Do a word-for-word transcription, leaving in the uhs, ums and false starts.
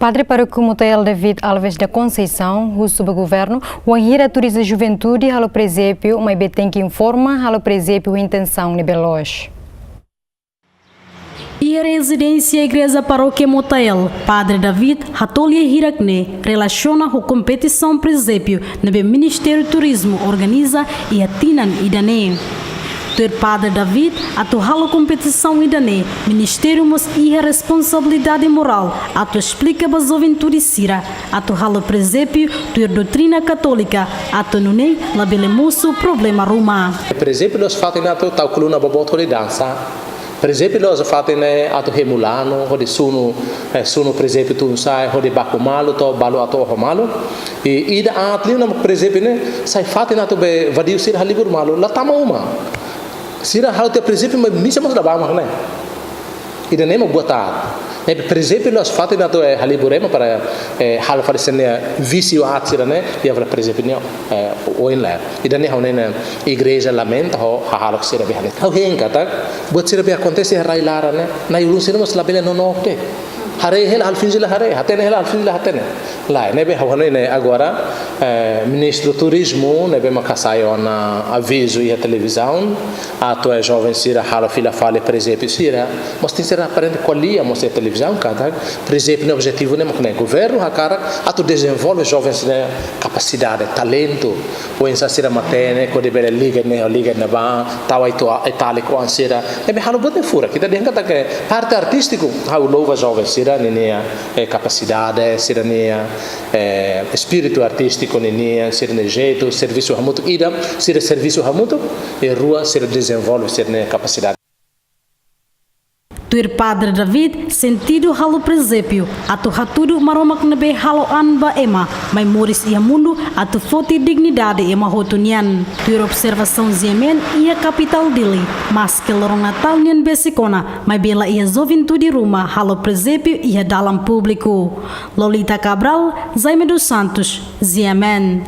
Padre Pároku Motael David Alves da Conceição husu ba governu wainhira turis juventude halo presépiu, maibé tenke informa halo presépiu ho intensaun ne'ebé loos. Iha rezidénsia Igreja Parókia Motael, Padre David hato'o lia hirak-ne'e relasiona ho kompetisaun presépiu ne'ebé Ministériu Turizmu organiza iha tinan ida-ne'e. Tuir Padre David, atu halo kompetisaun ida-ne'e, Ministériu mós iha responsabilidade morál atu esplika ba juventude sira atu halo presépiu tuir doutrina katólika, atu nune'e labele mosu problema ruma. Presépiu la'ós fatin atu tau koluna boboot hodi dansa. Presépiu la'ós fatin ne'e atu hemu lanu, hodi sunu, eh, sunu presépiu tun-sa'e, hodi baku malu, to'o balu atu oho malu. I ida aat liu ona mak presépiu ne'e sai fatin atu be vadiu sira halibur malu, la tama uma. Sira halo tiha presépiu, maibé misa mós la bá mak ne'e. Ida-ne'e mak buat aat. Ne'ebé presépiu la'ós fatin atu, eh, halibur ema para, eh, halo fali sira-nia vísiu aat sira-ne'e, iha fali presépiu ne'e, eh, oin lae. Ida-ne'e ha'u hanoin ne'e igreja lamenta ho hahalok sira-ne'ebé hanesan. Ha'u hein katak, buat sira-ne'ebé akontese iha rai-laran ne'e, na'i-ulun sira mós labele nonook de'it. Haree hela halo finje la haree, hatene hela halo finje la hatene. Lae, ne'ebé ha'u hanoin ne'e agora, eh, Ministru Turizmu, ne'ebé mak hasai ona avizu iha televizaun, atu joven sira halo fila fali presépiu sira, mós tenke ser aprende ko'alia mós iha televizaun, katak presépiu ne'e objetivu ne'e mak ne'e governu hakarak atu dezenvolve joven sira-nia kapasidade, talentu, oinsá sira matenek, hodi bele liga ne'e, liga ne'ebá, tau ai tua, ai talik oan sira. Ne'ebé halo buat ne'e furak, ita dehan katak parte artístiku, ha'u louva joven sira-ninia, eh, kapasidade, sira-nia, eh, espíritu artístiku ninia, sira-nia jeitu, servisu hamutuk ida, sira servisu hamutuk, i rua sira dezenvolve sira-nia kapasidade. Tuir Padre David, sentidu halo presépiu atu hatudu Maromak ne'ebé halo an ba ema mai moris iha mundu atu foti dignidade ema hotu nian. Tuir observasaun G M N iha kapitál Dili, maske loron Natál nian besik ona, maibé la iha juventude ruma halo presépiu iha dalan públiku. Lolita Cabral, Jaime dos Santos, G M N.